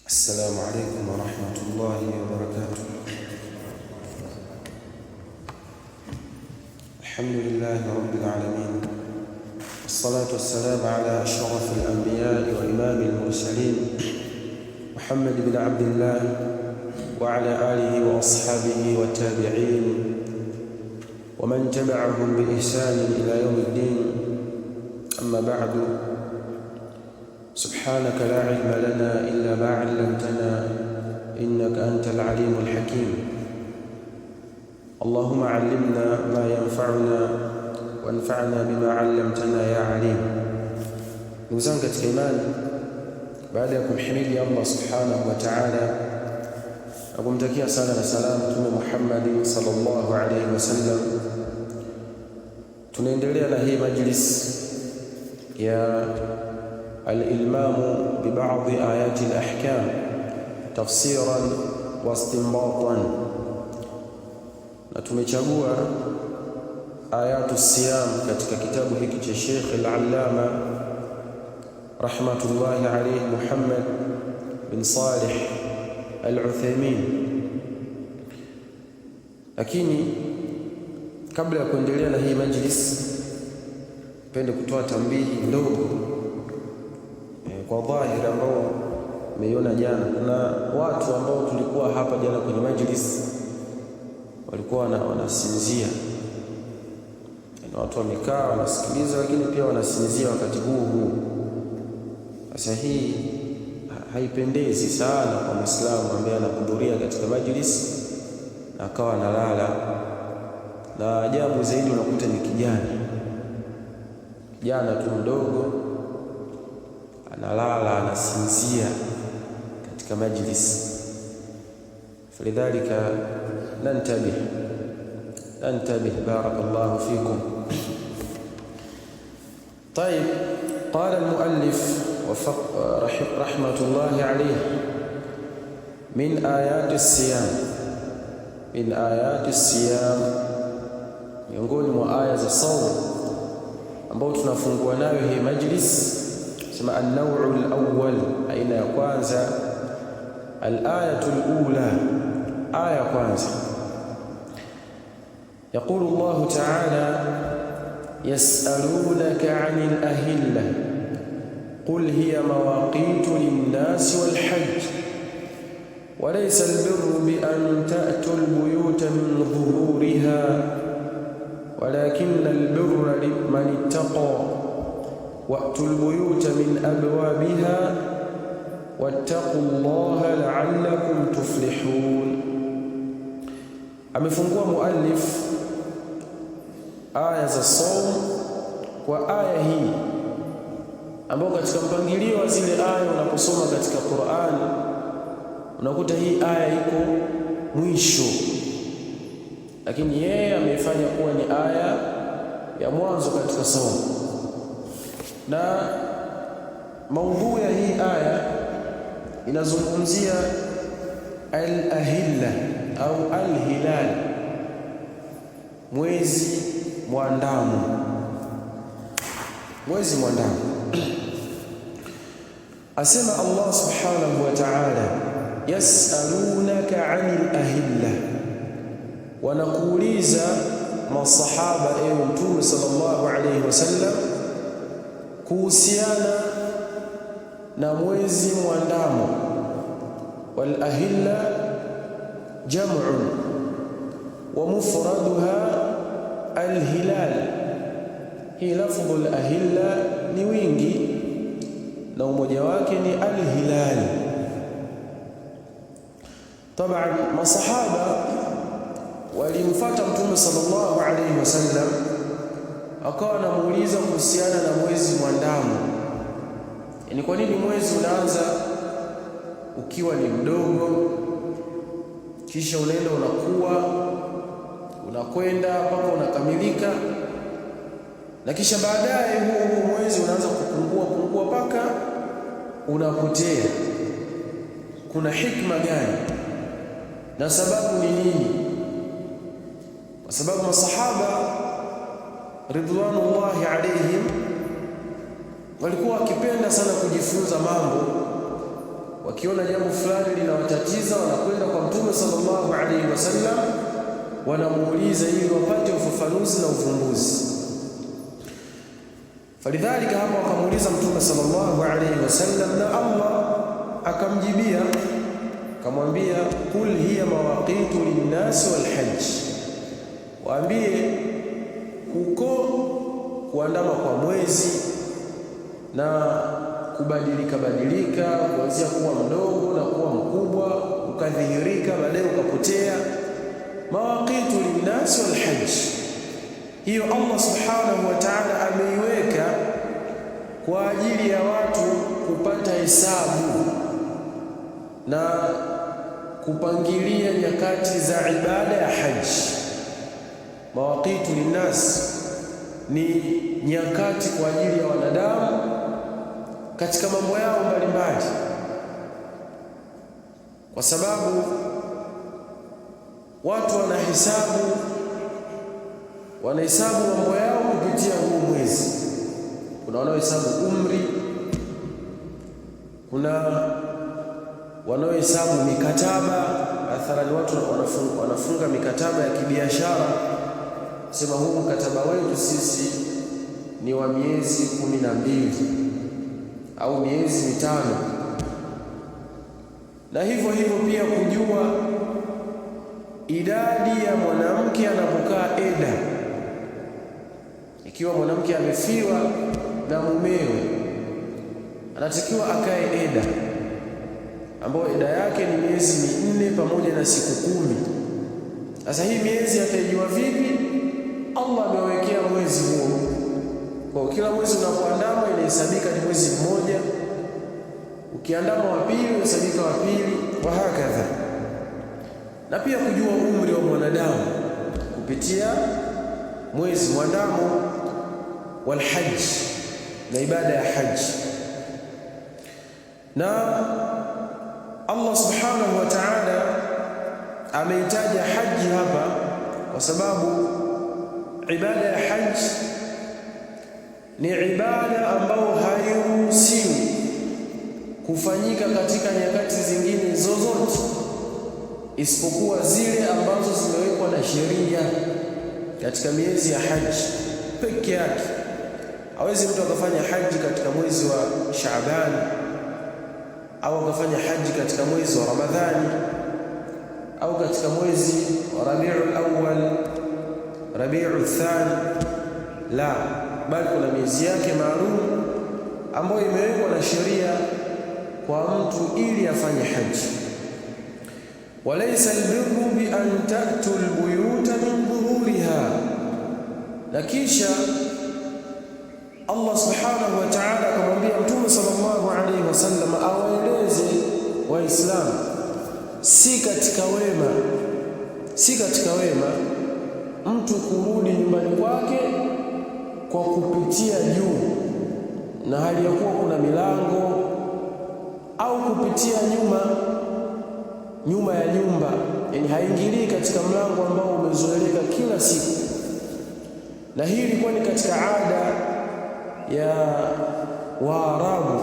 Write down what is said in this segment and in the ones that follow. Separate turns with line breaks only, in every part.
السلام عليكم ورحمة الله وبركاته. الحمد لله رب العالمين، والصلاة والسلام على أشرف الأنبياء وإمام المرسلين محمد بن عبد الله وعلى آله وأصحابه والتابعين ومن تبعهم بإحسان إلى يوم الدين. أما بعد، سبحانك لا علم لنا إلا ما علمتنا إنك أنت العليم الحكيم. اللهم علمنا ما ينفعنا وانفعنا بما علمتنا يا عليم. Ndugu zangu katika imani, baada ya kumhimidi Allah subhanahu wa ta'ala na kumtakia sala na salamu Mtume Muhammad sallallahu alaihi wasallam, tunaendelea na hii majlis ya al-ilmamu bi ba'dhi ayati al-ahkam tafsiran wa istinbatan, na tumechagua ayatu siyam katika kitabu hiki cha Sheikh al-Allama rahmatullahi alayhi Muhammad bin Salih al-Uthaymeen. Lakini kabla ya kuendelea na hii majlis, pende kutoa tambihi ndogo kwa dhahiri ambao umeiona jana. Kuna watu ambao tulikuwa hapa jana kwenye majlis walikuwa wanasinzia, yaani watu wamekaa wanasikiliza, lakini pia wanasinzia wakati huu huu. Sasa hii haipendezi sana kwa Muislamu ambaye anahudhuria katika majlis na akawa analala, na ajabu zaidi unakuta ni kijana kijana tu mdogo analala anasinzia katika majlis. Falidhalika nantabih nantabih, barakallahu fikum. طيب، قال المؤلف رحمة الله عليه: من آيات الصيام، من آيات الصيام، miongoni mwa aya za saum ambao tunafungua nayo hii majlis, sema an-naw'u al-awwal, aina ya kwanza, al-ayatu al-ula, aya ya kwanza. يقول الله تعالى: يسألونك عن الأهلة قل هي مواقيت للناس والحج وليس البر بأن تأتوا البيوت من ظهورها ولكن البر لمن اتقى وأتوا البيوت من أبوابها واتقوا الله لعلكم تفلحون. Amefungua muallif aya za saum kwa aya hii ambayo katika mpangilio wa zile aya unaposoma katika Qur'an unakuta hii aya iko mwisho, lakini yeye ameifanya kuwa ni aya ya mwanzo katika saumu. Na maudhui ya hii aya inazungumzia al-ahilla au al-hilal, mwezi mwandamo, mwezi mwandamo. Asema Allah subhanahu wa ta'ala: yasalunaka anil ahilla, wanakuuliza masahaba, ewe Mtume sallallahu alayhi wasallam, kuhusiana na mwezi mwandamo. Wal ahilla jam'un wa mufraduha alhilal. Hii lafdhu alahilla ni wingi na umoja wake ni alhilal. Taban, masahaba walimfuata Mtume sallallahu alayhi wasallam, akawa anamuuliza kuhusiana na mwezi mwandamo, yaani kwa nini mwezi unaanza ukiwa ni mdogo, kisha unaenda unakuwa, unakwenda mpaka unakamilika, na kisha baadaye huo huo mwezi unaanza kupungua pungua mpaka unapotea. Kuna hikma gani na sababu ni nini? Kwa sababu masahaba ridwanullahi alaihim walikuwa wakipenda sana kujifunza mambo. Wakiona jambo fulani linawatatiza, wanakwenda kwa Mtume sallallahu alaihi wasallam, wanamuuliza ili wapate ufafanuzi na uvumbuzi. Falidhalika, hapa wakamuuliza Mtume sallallahu alaihi wasallam, na Allah akamjibia akamwambia, qul hiya mawaqitu linnasi walhajj, waambie huko kuandama kwa mwezi na kubadilika badilika, kuanzia kuwa mdogo na kuwa mkubwa, ukadhihirika, baadaye ukapotea. Mawaqitu linnasi walhajj, hiyo Allah subhanahu wa ta'ala ameiweka kwa ajili ya watu kupata hesabu na kupangilia nyakati za ibada ya haji. Mawaqitu linnas ni nyakati kwa ajili ya wanadamu katika mambo yao mbalimbali, kwa sababu watu wanahesabu mambo yao kupitia huu mwezi. Kuna wanaohesabu umri, kuna wanaohesabu mikataba. Mathalani watu wanafunga mikataba ya kibiashara, sema huu mkataba wetu sisi ni wa miezi 12 au miezi 5, na hivyo hivyo pia kujua idadi ya mwanamke anapokaa eda. Ikiwa mwanamke amefiwa na mumewe, anatakiwa akae eda, ambayo eda yake ni miezi 4 pamoja na siku 10. Sasa hii miezi ataijua vipi? Allah amewekea mwezi huo. Kwa kila mwezi unapoandama inahesabika ni mwezi mmoja, ukiandama wa pili unahesabika wa pili, wa hakadha. Na pia kujua umri wa mwanadamu kupitia mwezi mwandamo, walhajj, na ibada ya haji. Na Allah subhanahu wa ta'ala ameitaja haji hapa kwa sababu ibada ya haji ni ibada ambayo hairuhusiwi kufanyika katika nyakati zingine zozote isipokuwa zile ambazo zimewekwa na sheria katika miezi ya haji peke yake. Hawezi mtu akafanya haji katika mwezi wa Shaaban au akafanya haji katika mwezi wa Ramadhani au katika mwezi wa Rabiul Awwal, Rabiul Thani, la, bali kuna miezi yake maalum ambayo imewekwa na sheria kwa mtu ili afanye haji. Walaysa albirru bi an ta'tu albuyuta min dhuhuriha, na kisha Allah subhanahu wa ta'ala akamwambia Mtume sallallahu alayhi wasallam awaeleze Waislamu, si katika wema, si katika wema mtu kurudi nyumbani kwake kwa kupitia juu na hali ya kuwa kuna milango, au kupitia nyuma, nyuma ya nyumba, yani haingilii katika mlango ambao umezoeleka kila siku. Na hii ilikuwa ni katika ada ya Waarabu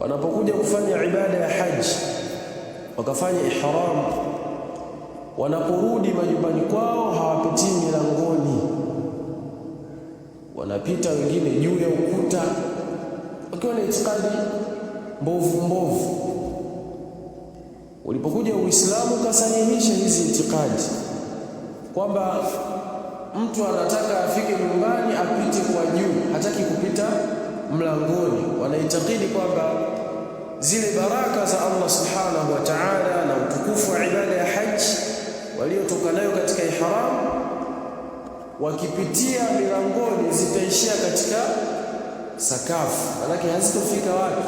wanapokuja kufanya ibada ya haji, wakafanya ihram, wanaporudi majumbani kwao hawapitii milangoni, wanapita wengine juu ya ukuta, wakiwa na itikadi mbovu mbovu. Ulipokuja Uislamu ukasahihisha hizi itikadi kwamba mtu anataka afike nyumbani apite kwa juu, hataki kupita mlangoni. Wanaitakidi kwamba zile baraka za Allah subhanahu wa ta'ala na utukufu wa ibada ya haji waliotoka nayo katika ihram, wakipitia milangoni zitaishia katika sakafu, manake hazitofika wapi?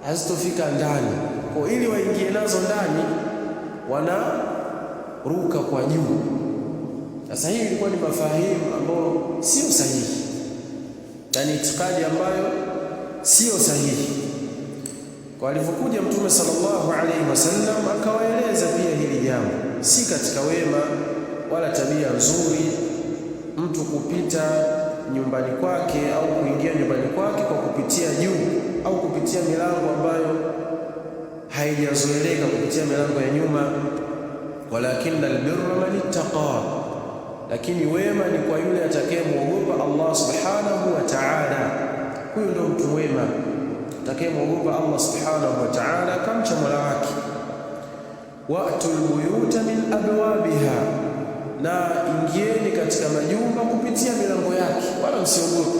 Hazitofika ndani. Kwa ili waingie nazo ndani, wanaruka kwa juu. Sasa hii ilikuwa ni mafahimu ambayo sio sahihi, na ni itikadi ambayo sio sahihi. Kwa alivyokuja Mtume sallallahu alaihi wasallam akawaeleza pia hili jambo, si katika wema wala tabia nzuri mtu kupita nyumbani kwake au kuingia nyumbani kwake kwa kupitia juu au kupitia milango ambayo haijazoeleka, kupitia milango ya nyuma. Walakinna albirra man ittaqa, lakini wema ni kwa yule atakayemwogopa Allah subhanahu wa ta'ala. Huyu ndio mtu mwema atakayemwogopa Allah subhanahu wa ta'ala, kamcha mola wake. Wa'tul buyuta min abwabiha, na ingieni katika majumba kupitia milango yake, wala msiogope.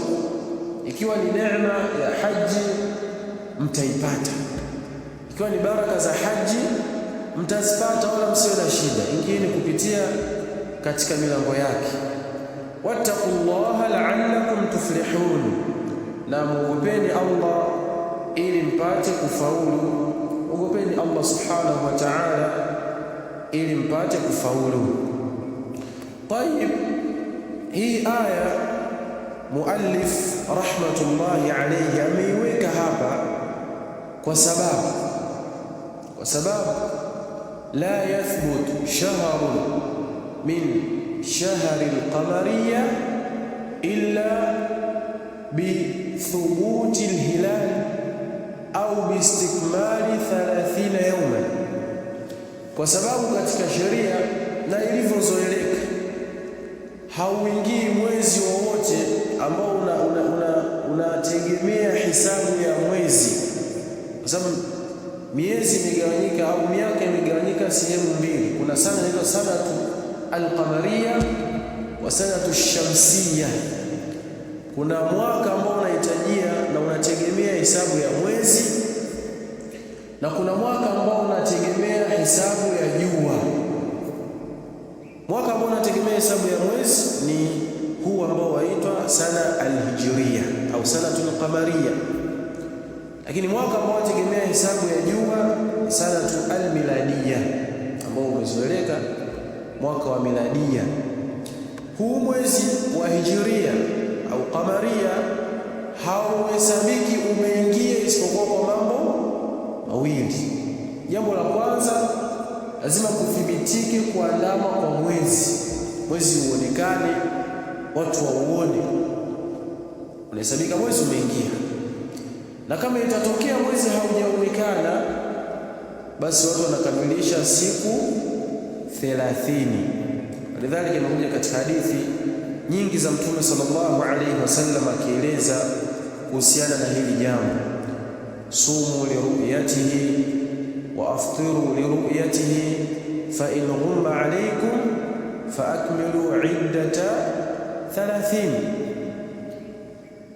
Ikiwa ni neema ya haji mtaipata, ikiwa ni baraka za haji mtazipata, wala msio na shida. Ingieni kupitia katika milango yake. Wattaqullaha la'allakum tuflihun, na muogopeni Allah ili mpate kufaulu. Ogopeni Allah subhanahu wa ta'ala ili mpate kufaulu. Tayib, hii aya muallif rahmatullahi alayhi ameiweka hapa kwa sababu la yathbut shahrun min shahri alqamariya illa bithubuti alhilal au biistikmali 30 yawma, kwa sababu katika sheria na ilivyozoeleka hauingii mwezi wowote ambao unategemea hisabu ya mwezi, kwa sababu miezi imegawanyika au miaka imegawanyika sehemu mbili. Kuna sana inaitwa sanatu alqamaria wa sanatu shamsia. Kuna mwaka ambao unahitajia na unategemea hisabu ya mwezi na kuna mwaka ambao unategemea hisabu ya jua. Mwaka ambao unategemea hesabu ya mwezi ni huu ambao waitwa sana alhijiria au sanatul qamaria, lakini mwaka ambao unategemea hesabu ya jua ni sanatu almiladia, ambao umezoeleka mwaka wa miladia. Huu mwezi wa hijiria au qamaria hauhesabiki umeingia isipokuwa kwa mambo mawili. Jambo la kwanza, lazima kuthibitike kuandama kwa mwezi, mwezi uonekane, watu wauone, unahesabika mwezi umeingia. Na kama itatokea mwezi haujaonekana, basi watu wanakamilisha siku 30. Lidhalika imekuja katika hadithi nyingi za Mtume sallallahu alaihi wasallam akieleza kuhusiana na hili jambo, sumu liruyatihi wa aftiru liruyatihi fa in ghumma alaykum fa akmilu iddata 30.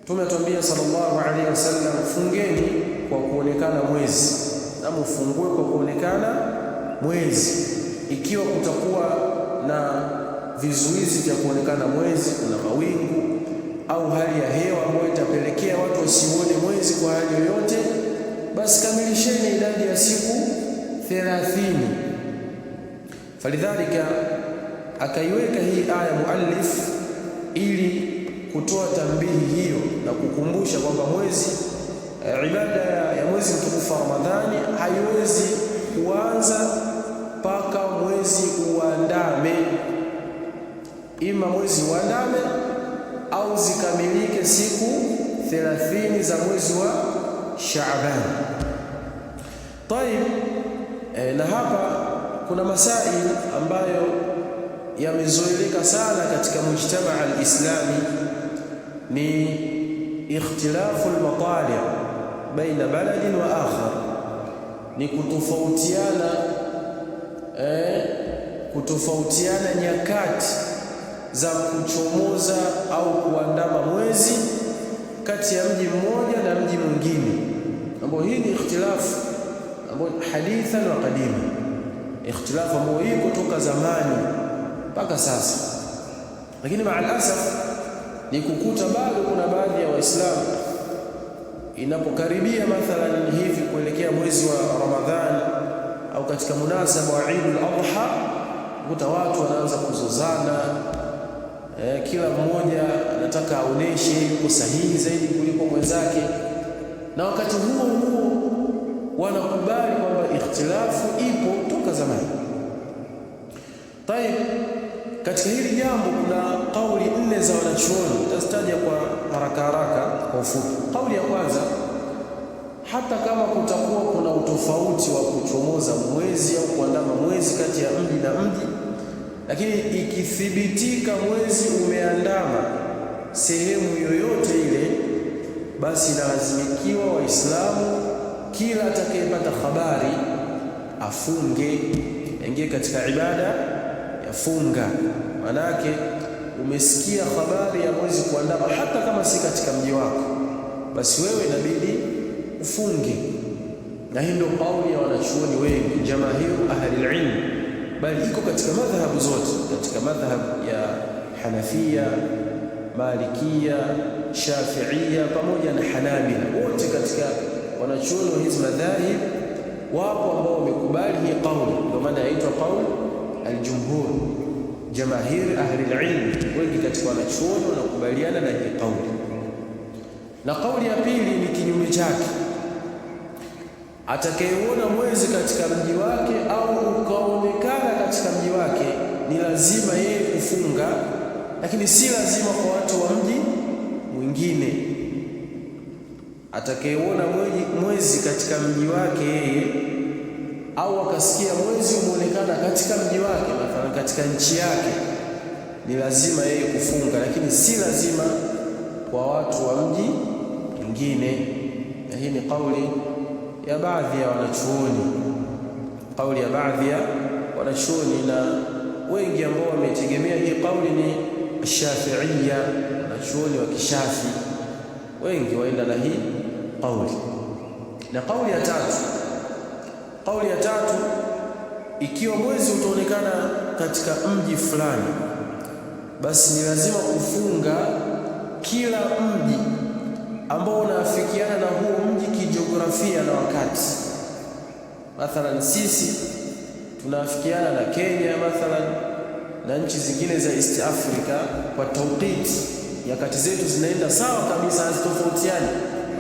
Mtume atuambia sallallahu alaihi wasallam, fungeni kwa kuonekana mwezi na mufungue kwa kuonekana mwezi. Ikiwa kutakuwa na vizuizi vya kuonekana mwezi, kuna mawingu au hali ya hewa ambayo itapelekea watu wasiuone mwezi kwa hali yoyote, basi kamilisheni idadi ya siku 30. Falidhalika akaiweka hii aya muallif ili kutoa tambihi hiyo na kukumbusha kwamba mwezi ibada ya mwezi mtukufu wa Ramadhani haiwezi kuanza mpaka mwezi uandame, ima mwezi uandame au zikamilike siku 30 za mwezi wa Shaaban. Tayib, na hapa kuna masail ambayo yamezoeleka sana katika mujtamaa alislami, ni ikhtilafu almatali baina baladin wa akhar, ni kutofautiana kutofautiana nyakati za kuchomoza au kuandama mwezi kati ya mji mmoja na mji mwingine, ambao hii ni ikhtilafu ambayo hadithan wa qadima, ikhtilafu ambayo iko toka zamani mpaka sasa, lakini maalasaf ni kukuta bado kuna baadhi ya Waislamu inapokaribia mathalan hivi kuelekea mwezi wa Ramadhani au katika munasaba wa Eidul Adha, kukuta watu wanaanza kuzozana. Kila mmoja anataka aoneshe yuko sahihi zaidi kuliko mwenzake, na wakati huo huo wanakubali kwamba ikhtilafu ipo toka zamani. Tayib, katika hili jambo kuna kauli nne za wanachuoni, nitazitaja kwa haraka haraka kwa ufupi. Kauli ya kwanza Hata kama kutakuwa kuna utofauti wa kuchomoza mwezi au kuandama mwezi kati ya mji na mji, lakini ikithibitika mwezi umeandama sehemu yoyote ile, basi inalazimikiwa Waislamu kila atakayepata habari afunge, aingie katika ibada ya funga. Manake umesikia habari ya mwezi kuandama, hata kama si katika mji wako, basi wewe inabidi ufunge. Na hii ndio kauli ya wanachuoni wengi, jamaahiru ahli ilm, bali iko katika madhhabu zote, katika madhhabu ya Hanafia, Malikia, Shafiia pamoja na Hanabila, wote katika wanachuoni wa hizi madhahib wapo ambao wamekubali hii kauli, ndio maana yaitwa kauli aljumhur, jamahir ahli ilm, wengi katika wanachuoni wanakubaliana na hii kauli. Na kauli ya pili ni kinyume chake, atakayeuona mwezi katika mji wake au ukaonekana katika mji wake, ni lazima yeye kufunga, lakini si lazima kwa watu wa mji mwingine. Atakayeuona mwezi katika mji wake yeye au akasikia mwezi umeonekana katika mji wake, mathalan katika nchi yake, ni lazima yeye kufunga, lakini si lazima kwa watu wa mji mwingine. Na hii ni kauli ya baadhi ya wanachuoni, kauli ya baadhi ya wanachuoni, na wengi ambao wametegemea hii kauli ni Shafiia, wanachuoni wa Kishafi wengi waenda na hii kauli. Na kauli ya tatu, kauli ya tatu, ikiwa mwezi utaonekana katika mji fulani, basi ni lazima kufunga kila mji ambao unaafikiana na huo mji kijiografia na wakati. Mathalan, sisi tunaafikiana na Kenya mathalan na nchi zingine za East Africa kwa tauqiti, nyakati zetu zinaenda sawa kabisa, hazitofautiani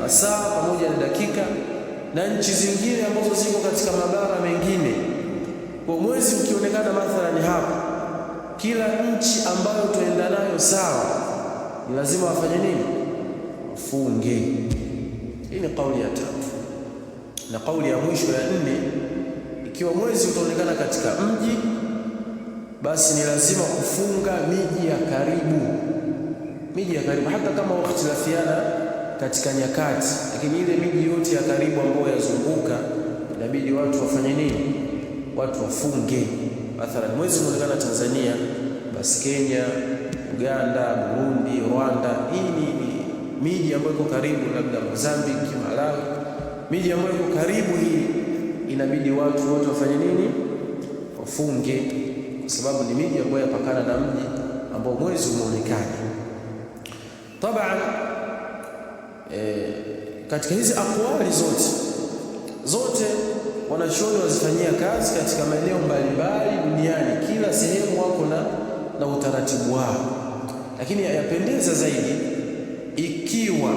masaa pamoja na dakika, na nchi zingine ambazo ziko katika mabara mengine. Kwa mwezi ukionekana mathalan hapa, kila nchi ambayo tuenda nayo sawa, ni lazima wafanye nini? Wafunge. Hii ni kauli ya tatu. Na kauli ya mwisho ya nne, ikiwa mwezi utaonekana katika mji, basi ni lazima kufunga miji ya karibu, miji ya karibu, hata kama wakhtilafiana katika nyakati, lakini ile miji yote ya karibu ambayo yazunguka inabidi watu wafanye nini? Watu wafunge. Mathalan, mwezi unaonekana Tanzania, basi Kenya, Uganda, Burundi, Rwanda, hii ni miji ambayo iko karibu, labda Mozambique, Malawi, miji ambayo iko karibu hii, inabidi watu wote wafanye nini? Wafunge, kwa sababu ni miji ambayo yapakana na mji ambao mwezi umeonekana. Taban, katika hizi akwali zote zote wanachuoni wazifanyia kazi katika maeneo mbalimbali duniani, kila sehemu wako na utaratibu wao, lakini yapendeza zaidi ikiwa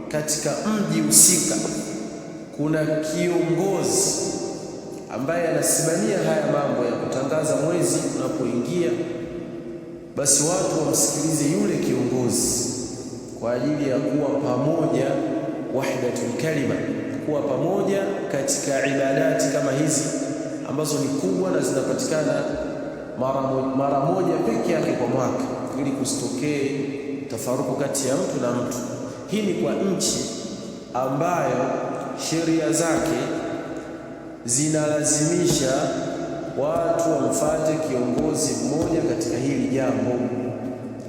katika mji husika kuna kiongozi ambaye anasimamia haya mambo ya kutangaza mwezi unapoingia, basi watu wamsikilize yule kiongozi kwa ajili ya kuwa pamoja, wahdatul kalima, kuwa pamoja katika ibadati kama hizi ambazo ni kubwa na zinapatikana mara moja peke yake kwa mwaka, ili kusitokee tafaruku kati ya mtu na mtu. Hii ni kwa nchi ambayo sheria zake zinalazimisha watu wamfate kiongozi mmoja katika hili jambo.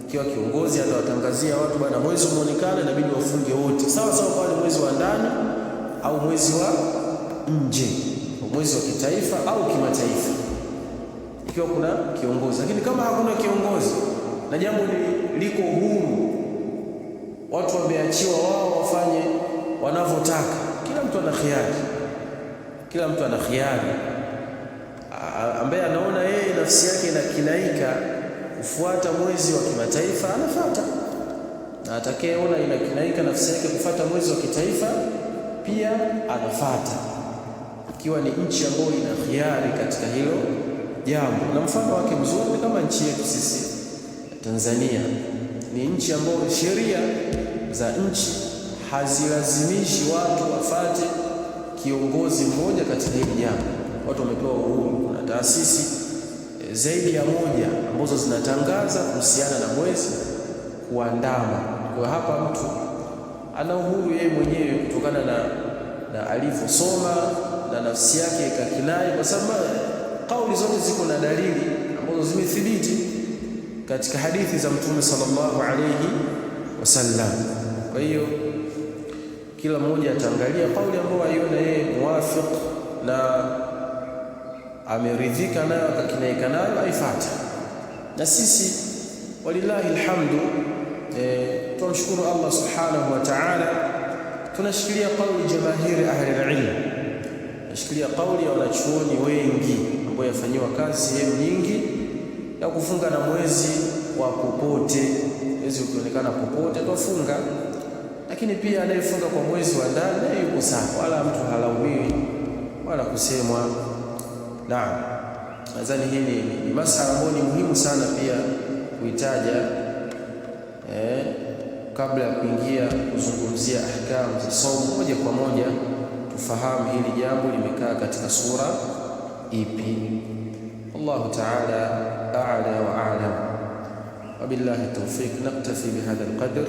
Ikiwa kiongozi atawatangazia watu, bwana, mwezi umeonekana, inabidi wafunge wote sawa sawa, kwa ni mwezi wa ndani au mwezi wa nje, mwezi wa kitaifa au kimataifa, ikiwa kuna kiongozi. Lakini kama hakuna kiongozi na jambo liko huru, watu wameachiwa wao wafanye wanavyotaka, kila mtu ana khiari, kila mtu ana khiari. Ambaye anaona yeye nafsi yake inakinaika kufuata mwezi wa kimataifa anafuata, na atakayeona inakinaika nafsi yake kufuata mwezi wa kitaifa pia anafata, ikiwa ni nchi ambayo ina khiari katika hilo jambo. Na mfano wake mzuri ni kama nchi yetu sisi Tanzania, ni nchi ambayo sheria za nchi Hazilazimishi watu wafate kiongozi mmoja katika hili jambo. Watu wamepewa uhuru. Kuna taasisi zaidi ya moja ambazo zinatangaza kuhusiana na mwezi kuandama. Kwa hapa mtu ana uhuru yeye mwenyewe kutokana na alivyosoma na nafsi yake ikakinai, kwa sababu kauli zote ziko na dalili ambazo zimethibiti katika hadithi za Mtume sallallahu alayhi wasallam. Kwa hiyo kila mmoja ataangalia kauli ambayo aiona yeye muwafiq na ameridhika nayo akakinaika nayo aifuate. Na sisi walillahi alhamdu, tunamshukuru Allah subhanahu wa ta'ala, tunashikilia kauli jamahiri ahli ilm, tunashikilia kauli ya wanachuoni wengi ambayo yafanyiwa kazi sehemu nyingi ya kufunga na mwezi wa popote. Mwezi ukionekana popote twafunga, lakini pia anayefunga kwa mwezi wa ndani naye yuko sawa, wala mtu halaumiwi wala kusemwa. Naam, nadhani hii ni masala ambayo ni muhimu sana pia kuitaja kabla ya kuingia kuzungumzia ahkamu za saumu moja kwa moja, tufahamu hili jambo limekaa katika sura ipi. Allahu ta'ala a'la wa a'lam. Wabillahi tawfiq, naktafi bihadha alqadr.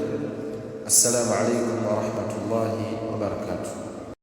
Assalamu alaykum wa rahmatullahi wa barakatuh.